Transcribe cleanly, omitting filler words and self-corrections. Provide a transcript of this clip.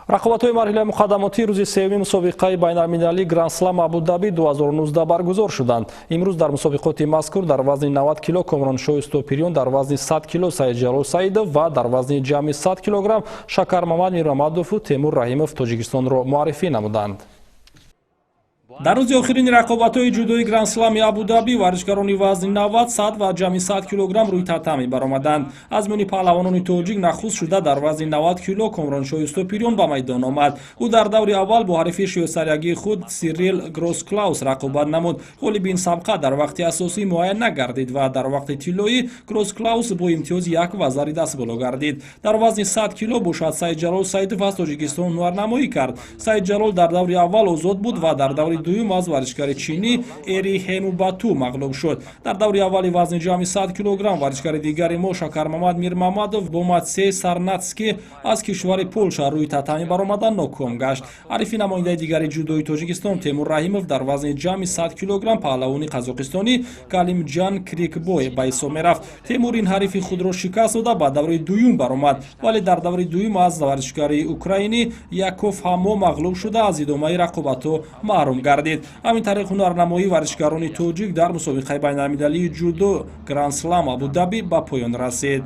Рақобатҳои марҳилаи муқаддамотии рӯзи сеюми мусобиқаи байналмилалии Гранд-слам Абудаби 2019 баргузор шуданд. Имрӯз дар мусобиқоти мазкур дар вазни 90 кило Комроншоҳи Устопириён, дар вазни 100 кило Саидҷалол Саидов ва дар вазни ҷамъи 100 килограмм Шакармамад Мирмамадову Темур Раҳимов Тоҷикистонро муаррифӣ намуданд. Дар рӯзи охирини рақобатҳои ҷудои Гранд-слами Абудаби варзишгарони вазни 90, 100 ва ҷамъи 100 килограмм рӯи татами баромаданд. Аз миёни паҳлавонони тоҷик нахуст шуда дар вазни 90 кило Комроншоҳи Устопириён ба майдон омад. Ӯ дар даври аввал бо ҳарифи швейтсариягии худ Сирил Гроссклаус рақобат намуд. Ғолиби ин сабқа дар вақти асосӣ муайян нагардид ва дар вақти тиллоӣ Гроссклаус бо имтиёзи як вазари дастболо гардид. Дар вазни 100 кило бошад, Саидҷалол Саидов аз Тоҷикистон ҳунарнамоӣ кард. Саидҷалол дар даври аввал озод буд ва дар даври дуюм аз варзишгари чинӣ Эри Хемубату мағлуб шуд. Дар даври аввали вазни ҷамъи 100 килограмм варзишгари дигари мо Шакармамад Мирмамадов бо Матсей Сарнатский аз кишвари Полша рӯи татами баромада ноком гашт. Ҳарифи намояндаи дигари ҷудои Тоҷикистон Темур Раҳимов дар вазни ҷамъи 100 килограмм паҳлавони қазоқистонӣ Галимҷан Крикбой ба ҳисоб мерафт. Темур ин ҳарифи худро шикаст дода, ба даври дуюм баромад, вале дар даври дуюм аз варзишгари украинӣ Яков Ҳамо мағлуб шуда, аз идомаи рақобатҳо маҳрум гардид. Ҳамин тариқ, ҳунарнамоии варзишгарони тоҷик дар мусобиқаи байналмилалии ҷудо Гранд-слам Абудаби ба поён расид.